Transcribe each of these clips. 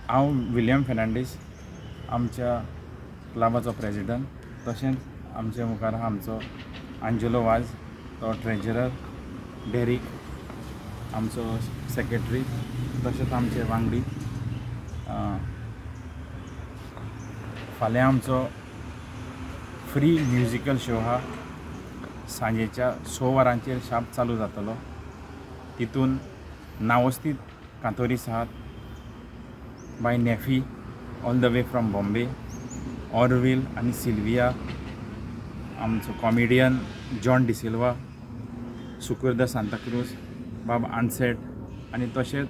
हांव विलियम फेर्नांडीस, आमच्या क्लबाचो प्रेजिडंट. तशेंच आमचे मुखार आहा आमचो आंजेलो वाज, तो ट्रेजरर, डेरीक आमचो सेक्रेटरी, तशेंच आमचे वांगडी. फाल्यां आमचो फ्री म्युजिकल शो आहा, सांजेच्या 6 वरांचेर शार्प चालू जातलो. तितून नावस्तीत कांतोरीस आहात बाय Nefi all the way from Bombay, Orville आनी सिल्विया, आमचो कॉमेडियन जॉन डिसिल्वा, सुकुर्द सांताक्रूज, बाब आनसेट, आनी तशेंच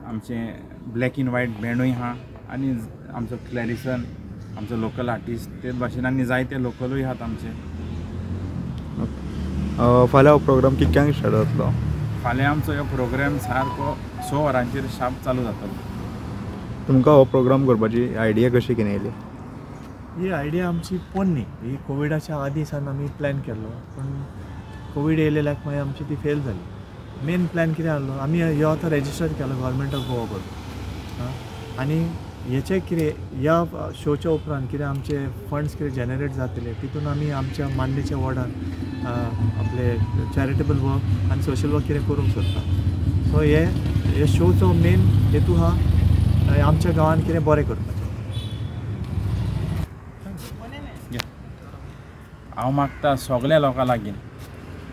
आमचें ब्लॅक एंड व्हायट बँडूय आहा, आनी आमचो क्लॅरिसन आमचो लोकल आर्टिस्ट, तेच भाशेन आनी जायते लोकलूय आहात आमचे. फाल्यां हो प्रोग्राम कितक्यांक स्टार्ट जातलो? फाल्यां आमचो हो प्रोग्राम सारको 6 वरांचेर शार्प चालू जातलो. तुमकां हो प्रोग्राम करपाची आयडिया कशी कितें येयली? ही आयडिया आमची पोन्नी, ही कोविडाच्या आदीं सावन आमी प्लॅन केल्लो, पूण कोवीड येयलेल्याक मागीर आमची ती फेल जाली. मेन प्लॅन कितें आहलो, आमी ह्यो आतां रेजिस्टर केलो गव्हर्मेंट ऑफ गोवा बरोबर, आनी हेचे कितें ह्या शोच्या उपरांत कितें आमचे फंड्स कितें जनरेट जातले तितून आमी आमच्या मांडणेच्या वॉर्डान आपले चॅरिटेबल वर्क आनी सोशल वर्क कितें करूंक सोदता. सो हे शोचो मेन हेतू आहा आमच्या गांवांत कितें बरें करपाचें. हांव मागता सगल्या लोकां लागीं,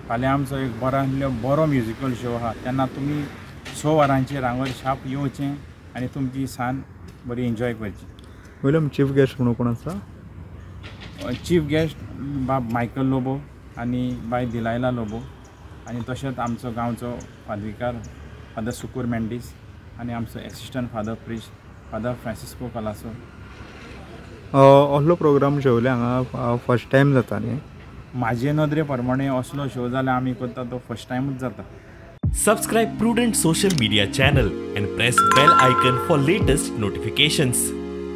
फाल्यां आमचो एक बरो बरो म्युजिकल शो आहा, तेन्ना तुमी 6 वरांचेर हांगा शार्प येवचें आनी तुमची सान बरी एन्जॉय करची. विलियम, चीफ गेस्ट म्हणून कोण आसा? चीफ गेस्ट बाब मायकल लोबो आनी बाय दिलायला लोबो, आनी तशेंच आमचो गांवचो फादविकार फादर सुकूर मेंडीस, आनी आमचो assistant father priest father Francisco Colaco. असलो प्रोग्राम शोले हांगा फर्स्ट टायम जाता न्ही? म्हाजे नदरे प्रमाणे असलो शो जाल्यार आमी करता तो फर्स्ट टायमूच जाता. Subscribe Prudent social media channel and press bell icon for latest notifications.